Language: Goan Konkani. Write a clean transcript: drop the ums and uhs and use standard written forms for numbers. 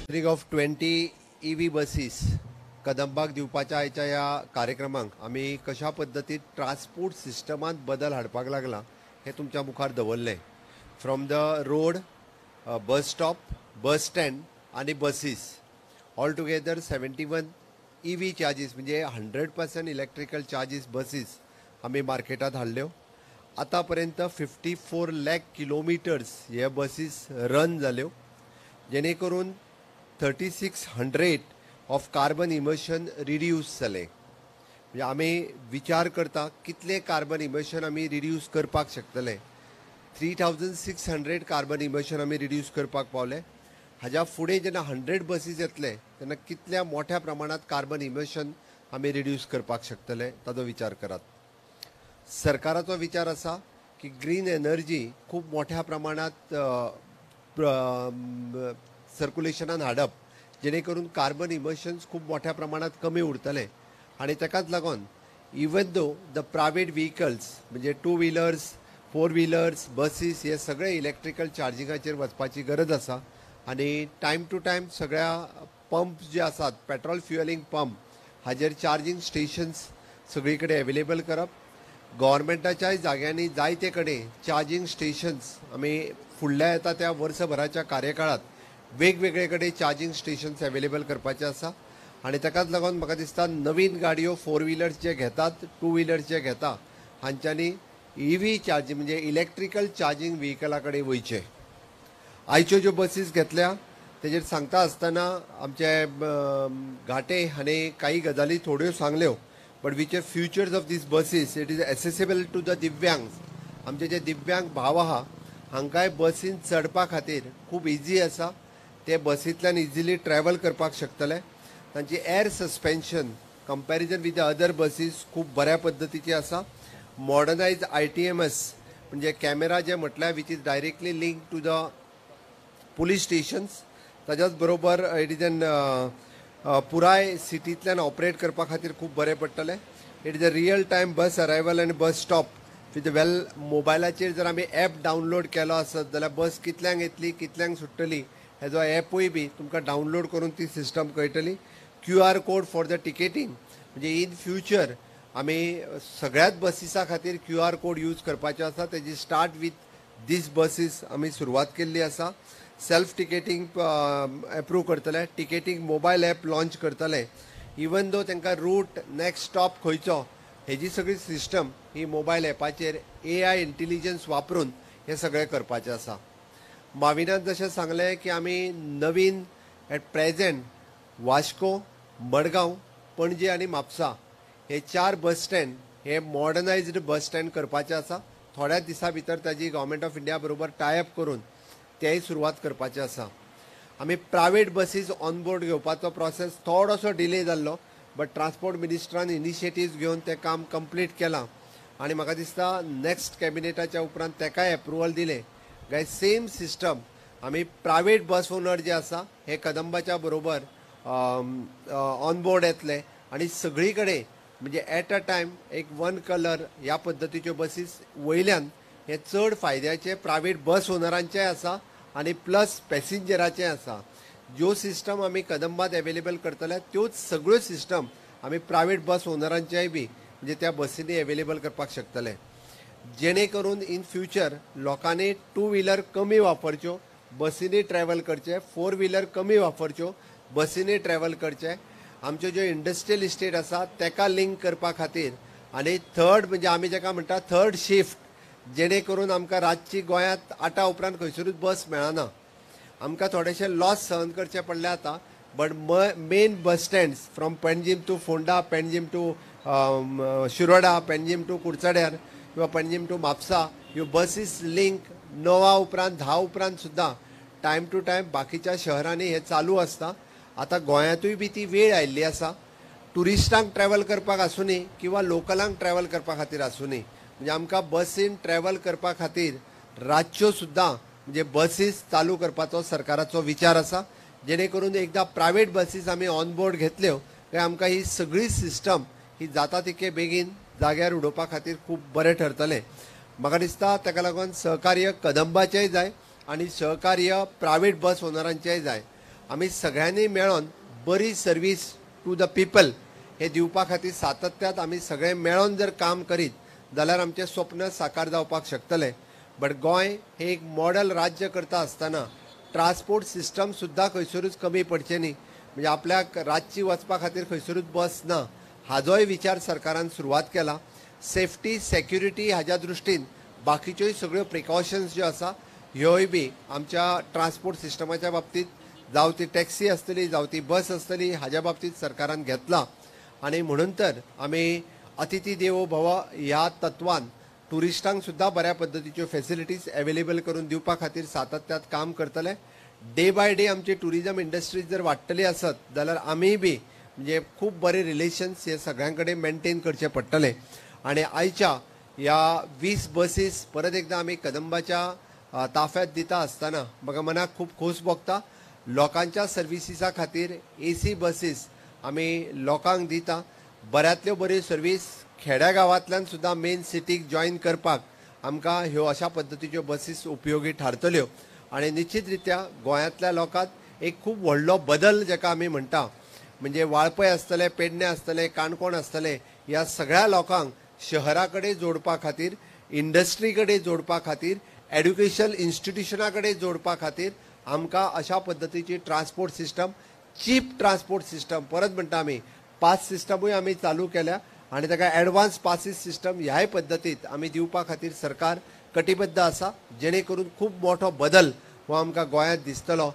ऑफ 20 EV buses कदंबाक दिवपाच्या आयच्या ह्या कार्यक्रमाक आमी कशा पद्दतीन ट्रान्सपोर्ट सिस्टमांत बदल हाडपाक लागला हें तुमच्या मुखार दवरलें. From the road, bus stop, bus stand आनी buses all together 71 EV charges म्हणजे 100% इलेक्ट्रिकल चार्जीस बसीस आमी मार्केटांत हाडल्यो. आतां पर्यंत 54 लाख किलोमिटर्स हे बसीस रन जाल्यो, जेणे करून 3600 ऑफ कार्बन इमिशन रिड्यूस जालें. म्हणजे आमी विचार करता कितले कार्बन इमिशन आमी रिड्यूस करपाक शकतले. 3600 कार्बन इमिशन आमी रिड्यूस करपाक पावले. हाज्या फुडें जेन्ना 100 बसीस येतले तेन्ना कितल्या मोठ्या प्रमाणांत कार्बन इमिशन आमी रिड्यूस करपाक शकतले ताजो विचार करात. सरकाराचो विचार आसा की ग्रीन एनर्जी खूब मोठ्या प्रमाणांत सर्कुलेशनान हाडप, जेणे करून कार्बन इमिशन्स खूब मोठ्या प्रमाणांत कमी उरतले. आनी ताकाच लागून even though the private vehicles म्हणजे 2 व्हिलर्स, 4 व्हिलर्स, बसीस हे सगळे इलेक्ट्रिकल चार्जिंगाचेर वचपाची गरज आसा. आनी टायम टू टायम सगळ्या पंप जे आसात पेट्रोल फ्युएलिंग पंप हाजेर चार्जिंग स्टेशन्स सगळी कडेन एवेलेबल करप. गव्हर्मेंटाच्याय जाग्यांनी जायते कडेन चार्जिंग स्टेशन्स आमी फुडल्या येता त्या वर्सभराच्या कार्यकाळात वेगवेगळे कडेन चार्जिंग स्टेशन्स एवेलेबल करपाचे आसा. आनी ताकाच लागून म्हाका दिसता नवीन गाडयो 4 व्हिलर्स जे घेतात, 2 व्हिलर्स जे घेता हांच्यांनी EV charging म्हणजे इलेक्ट्रिकल चार्जिंग व्हिकला कडेन वयचें. आयच्यो ज्यो बसीस घेतल्या तेजेर सांगता आसतना आमचे घाटे हाणें कांय गजाली थोड्यो सांगल्यो, but which are futures of these buses, it is accessible to the दिव्यांग. आमचे जे दिव्यांग भाव आहा हांकांय बसीन चडपा खातीर खूब इजी आसा. ते बसींतल्यान इजिली ट्रॅवल करपाक शकतले. तांची air suspension comparison with the other buses खूब बऱ्या पद्दतीची आसा. मॉडर्नायज ITMS म्हणजे कॅमेरा जे म्हटल्यार which is directly link to the police stations. ताज्याच बरोबर it is an पुराय सिटींतल्यान ऑपरेट करपा खातीर खूब बरें पडटलें. It is a real time bus arrival आनी बस स्टॉप विथ वेल. मोबायलाचेर जर आमी एप डावनलोड केलो आसत जाल्यार बस कितल्यांक येतली, कितल्यांक सुट्टली हेजो एपूय बी तुमकां डावनलोड करून ती सिस्टम कळटली. QR code for the ticketing म्हणजे इन फ्युचर आमी सगळ्याच बसीसा खातीर QR code use करपाचो आसा. तेजी स्टार्ट विथ these buses आमी सुरवात केल्ली आसा. सेल्फ टिकेटींग एप्रूव करतले, टिकेटींग मोबायल एप लॉन्च करतले. इवन दो तांकां रूट नेक्स्ट स्टॉप खंयचो हेजी सगळी सिस्टम ही मोबायल एपाचेर AI intelligence वापरून हे सगळें करपाचें आसा. माविनान जशें सांगलें की आमी नवीन एट प्रेजेंट वास्को, मडगांव, पणजे आनी म्हापसा हे 4 बस स्टँड हे मॉडर्नायज्ड बस स्टँड करपाचे आसा. थोड्या दिसां भितर ताजी गव्हर्मेंट ऑफ इंडिया बरोबर टायअप करून तेय सुरवात करपाचे आसा. आमी प्रायवेट बसीस ऑन बोर्ड घेवपाचो प्रोसेस थोडोसो डिले जाल्लो, बट ट्रान्सपोर्ट मिनिस्टरान इनिशिएटीव्स घेवन तें काम कंप्लीट केलां आनी म्हाका दिसता नेक्स्ट कॅबिनेटाच्या उपरांत तेकाय एप्रुवल दिलें काय सेम सिस्टम आमी प्रायवेट बस ओनर जे आसा हे कदंबाच्या बरोबर ऑन बोर्ड येतले आनी सगळी कडेन म्हणजे एट अ टायम एक वन कलर ह्या पद्दतीच्यो बसीस वयल्यान हे चड फायद्याचे प्रायवेट बस ओनरांचेय आसा आनी प्लस पॅसेंजराचें आसा. ज्यो सिस्टम आमी कदंबात एवेलेबल करतले त्योच सगळ्यो सिस्टम आमी प्रायवेट बस ओनरांचेय बी म्हणजे त्या बसींनी एवेलेबल करपाक शकतले, जेणे करून इन फ्युचर लोकांनी 2 व्हिलर कमी वापरच्यो, बसींनी ट्रॅवल करचें, 4 व्हिलर कमी वापरच्यो, बसींनी ट्रॅवल करचें. आमच्यो ज्यो इंडस्ट्रियल इस्टेट आसा तेका लिंक करपा खातीर आनी थर्ड म्हणजे आमी जेका म्हणटा थर्ड शिफ्ट, जेणे करून आमकां रातची गोंयांत 8 उपरांत खंयसरूच बस मेळना. आमकां थोडेशे लॉस सहन करचे पडले आतां, but main bus stands from Panjim to Ponda, Panjim to Shiroda, Panjim to कुडचड्यार किंवा पणजीम टू म्हापसा ह्यो बसीस लिंक 9 उपरांत 10 उपरांत सुद्दां टायम टू टायम बाकीच्या शहरांनी हे चालू आसता. आतां गोंयांतूय बी ती वेळ आयिल्ली आसा. ट्युरिस्टांक ट्रॅवल करपाक आसुनी किंवा लोकलांक ट्रॅवल करपा खातीर आसुनी, म्हणजे आमकां बसीन ट्रॅवल करपा खातीर रातच्यो सुद्दां म्हणजे बसीस चालू करपाचो सरकाराचो विचार आसा, जेणे करून एकदां प्रायवेट बसीस आमी ऑन बोर्ड घेतल्यो काय आमकां ही सगळी सिस्टम ही जाता तितके बेगीन जाग्यार उडोवपा खातीर खूब बरें ठरतलें. म्हाका दिसता ताका लागून सहकार्य कदंबाचेंय जाय आनी सहकार्य प्रायवेट बस ओनरांचेंय जाय. आमी सगळ्यांनी मेळोन बरी सर्वीस टू the people हे दिवपा खातीर सातत्यात आमी सगळे मेळोन जर काम करीत जाल्यार आमचें स्वप्न साकार जावपाक शकतलें. बट गोंय हे एक मॉडल राज्य करता आसतना ट्रान्सपोर्ट सिस्टम सुद्दां खंयसरूच कमी पडचें न्ही, म्हणजे आपल्याक रातची वचपा खातीर खंयसरूच बस ना हाजोय विचार सरकारान सुरवात केला. सेफ्टी सेक्युरिटी हाज्या दृश्टीन बाकीच्योय सगळ्यो प्रिकॉशन्स ज्यो आसा ह्योय बी आमच्या ट्रान्सपोर्ट सिस्टमाच्या बाबतींत, जावं ती टॅक्सी आसतली जावं ती बस आसतली, हाज्या बाबतींत सरकारान घेतला. आनी म्हणून तर आमी अतिथी देवो भव ह्या तत्वान ट्युरिस्टांक सुद्दां बऱ्या पद्दतीच्यो फेसिलिटीज एवेलेबल करून दिवपा खातीर सातत्यात काम करतले. डे बाय डे आमची ट्युरिजम इंडस्ट्री जर वाडटली आसत जाल्यार आमीय बी म्हणजे खूब बरे रिलेशन्स हे सगळ्यां कडेन मेनटेन करचे पडटले. आनी आयच्या ह्या 20 बसीस परत एकदां आमी कदंबाच्या ताफ्यात दिता आसतना म्हाका मनाक खूब खोस भोगता. लोकांच्या सर्विसीसा खातीर एसी बसीस आमी लोकांक दिता. बऱ्यांतल्यो बऱ्यो सर्वीस खेड्या गांवांतल्यान सुद्दां मेन सिटीक जॉयन करपाक आमकां ह्यो अशा पद्दतीच्यो बसीस उपयोगी थारतल्यो. आनी निश्चित रित्या गोंयांतल्या लोकांक एक खूब व्हडलो बदल जाका आमी म्हणटा, म्हणजे वाळपय आसतले, पेडणे आसतले, काणकोण आसतले, ह्या सगळ्या लोकांक शहरा कडेन जोडपा खातीर, इंडस्ट्री कडेन जोडपा खातीर, एड्युकेशन इन्स्टिट्युशना कडेन जोडपा खातीर आमकां अशा पद्दतीची transport system, cheap transport system, परत म्हणटा आमी पास सिस्टमूय आमी चालू केल्या आनी ताका एडवान्स पासीस सिस्टम ह्याय पद्दतीत आमी दिवपा खातीर सरकार कटिबद्ध आसा, जेणे करून खूब मोठो बदल हो आमकां गोंयांत दिसतलो.